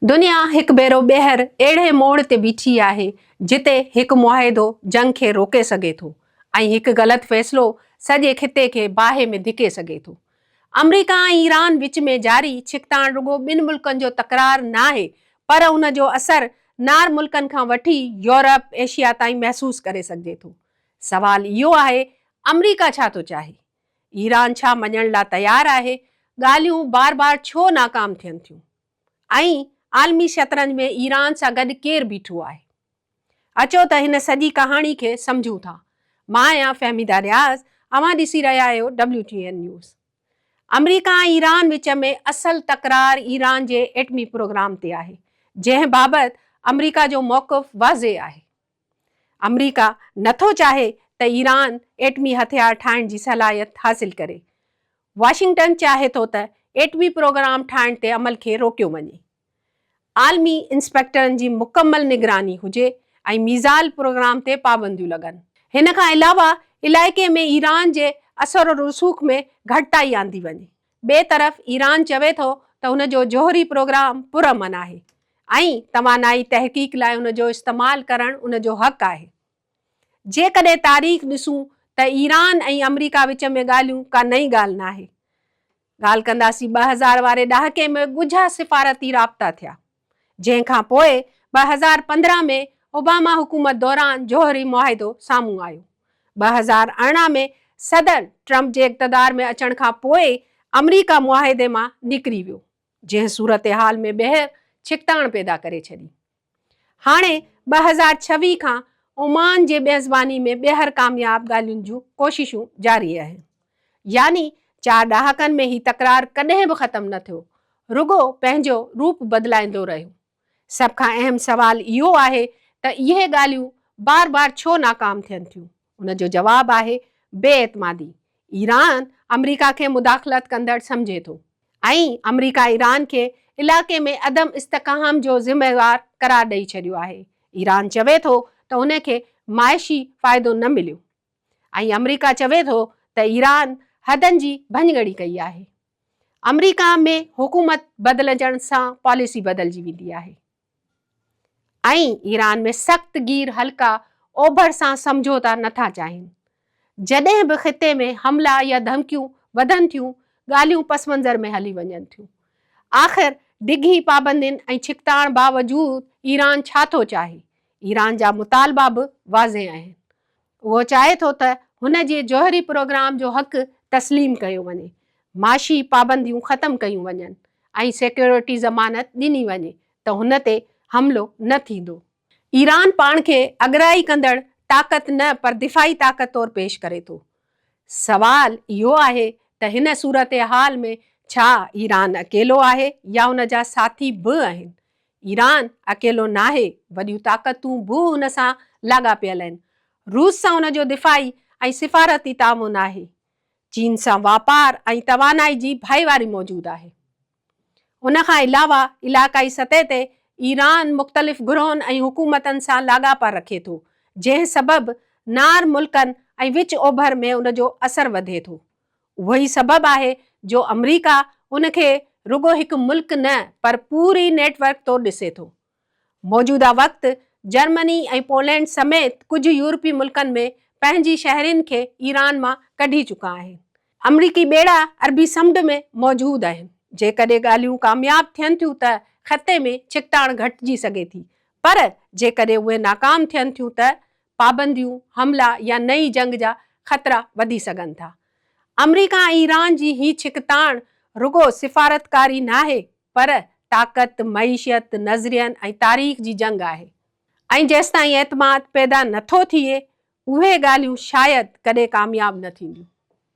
دنيا هڪ ڀيرو ٻيهر اهڙي موڙ تي بيٺي آهي، جتي هڪ معاهدو جنگ کي روڪي سگهي ٿو ۽ هڪ غلط فيصلو سڄي خطي کي باهه ۾ ڌڪي سگهي ٿو. آمريڪا ۽ ايران وچ ۾ جاري ڇڪتاڻ رڳو ٻن ملڪن جو تڪرار ناهي، پر ان جو اثر نار ملڪن کان وٺي يورپ، ايشيا تائين محسوس ڪري سگهجي ٿو. سوال اهو آهي، آمريڪا ڇا ٿو چاهي؟ ايران ڇا مڃڻ لا تيار آهي؟ ڳالهيون بار بار ڇو ناڪام ٿين ٿيون؟ ۽ عالمي شطرنج ۾ ايران سان گڏ ڪير بيٺو آهي؟ اچو ته هن سڄي ڪهاڻي کي سمجهون ٿا. مان آهيان فهميده رياض، اوهان ڏسي رهيا آهيو W T N news. آمريڪا ۽ ايران وچ ۾ اصل تڪرار ايران جي ايٽمي پروگرام تي آهي، جنهن بابت آمريڪا جو موقف واضح آهي. آمريڪا نٿو چاهي ته ايران ايٽمي هٿيار ٺاهڻ جي صلاحيت حاصل ڪري. واشنگٽن چاهي ٿو ته ايٽمي پروگرام ٺاهڻ تي عمل کي روڪيو وڃي. عالمي انسپيڪٽرن جي مڪمل نگراني هجي ۽ ميزائل پروگرام تي پابنديون لڳن. هن کان علاوه علائقي ۾ ايران جي اثر و رسوخ ۾ گهٽتائي آندي وڃي. ٻئي طرف ايران چوي ٿو ته ان جو جوهري پروگرام پرامن آهي ۽ توانائي تحقيق لاء ان جو استعمال ڪرڻ ان جو حق آهي. جيڪڏهن تاريخ ڏسون ته ايران ۽ آمريڪا وچ ۾ ڳالهيون ڪا نئين ڳالهه ناهي. ڳالهه ڪنداسين 2000 واري ڏهاڪي ۾ ڳجها سفارتي رابطا ٿيا. جنهن کان پوء 2015 ۾ اوباما حڪومت دوران جوهري معاهدو سامهون آيو. 2018 ۾ صدر ٽرمپ جي اقتدار ۾ اچڻ کان پوء آمريڪا معاهدي مان نڪري ويو، جنهن صورتحال ۾ ٻيهر ڇڪتاڻ پيدا ڪري ڇڏي. هاڻي 2026 کان عمان جي ميزباني ۾ ٻيهر ڪامياب ڳالهين جون ڪوششون جاري آهن. يعني چار ڏهاڪن ۾ هي تڪرار ڪڏهن به ختم نه ٿيو، رڳو پنهنجو روپ بدلائيندو رهيو. سڀ کان اهم سوال اهو آهي ته اهي ڳالهيون بار بار ڇو ناڪام ٿين ٿيون؟ ان جو جواب آهي بي اعتمادي. ايران آمريڪا کي مداخلت ڪندڙ سمجهي ٿو ۽ آمريڪا ايران کي علائقي ۾ عدم استحڪام جو ذميوار قرار ڏئي ڇڏيو آهي. ايران چوي ٿو ته ان کي معاشي فائدو نه مليو. ۽ آمريڪا چوي ٿو ته ايران حدن جي ڀڃڳڙي ڪئي آهي. آمريڪا ۾ حڪومت بدلجڻ سان پاليسي بدلجي ويندي آهي ۽ ايران ۾ سخت گير حلقا اوڀر سان سمجهوتا نٿا چاهين. جڏهن به خطي ۾ حملا يا ڌمڪيون وڌن ٿيون، ڳالهيون پس منظر ۾ هلي وڃن ٿيون. آخر ڊگهي پابندين ۽ ڇڪتاڻ باوجود ايران ڇا ٿو چاهي؟ ايران جا مطالبا به واضح آهن. اهو چاهي ٿو ته هن جي جوهري پروگرام جو حق تسليم ڪيو وڃي، معاشي پابنديون ختم ڪيون وڃن ۽ سيڪيورٽي ضمانت ڏني وڃي ته هن تي حملو نه ٿيندو. ايران پاڻ کي اڳرائي ڪندڙ طاقت نه پر دفاعي طاقت طور پيش ڪري ٿو. سوال اهو آهي ته هن صورتحال ۾ ڇا ايران اڪيلو آهي يا ان جا ساٿي به آهن؟ ايران اڪيلو ناهي، وڏيون طاقتون به هن سان لاڳاپيل آهن. روس سان ان جو دفاعي ۽ سفارتي تعاون آهي. چين سان واپار ۽ توانائي جي ڀائيواري موجود آهي. ان کان علاوه علائقائي سطح تي ايران مختلف گروهن ۽ حڪومتن سان لاڳاپا رکي ٿو، جنهن سبب نار ملڪن ۽ وچ اوڀر ۾ ان جو اثر وڌي ٿو. اهو ئي سبب آهي جو آمريڪا ان کي رڳو هڪ ملڪ نه پر پوري نيٽ ورڪ طور ڏسي ٿو. موجوده وقت جرمني ۽ پولينڊ سميت ڪجهه يورپي ملڪن ۾ پنهنجي شهرين کي ايران مان ڪڍي چڪا آهن. آمريڪي ٻيڙا عربي سمنڊ ۾ موجود آهن. جيڪڏهن ڳالهيون ڪامياب ٿين ٿيون ته خطي ۾ ڇڪتاڻ گهٽجي سگهي ٿي پر جيڪڏهن اهي ناڪام ٿين ٿيون ته پابنديون، حملا يا نئين جنگ جا خطرا وڌي سگهن ٿا. آمريڪا ۽ ايران جي هي ڇڪتاڻ رڳو سفارتڪاري ناهي، پر طاقت، معيشت، نظرين ۽ تاريخ جي جنگ آهي. ۽ جيستائين اعتماد پيدا نٿو ٿئي، اهي ڳالهيون شايد ڪڏهن ڪامياب نه ٿينديون.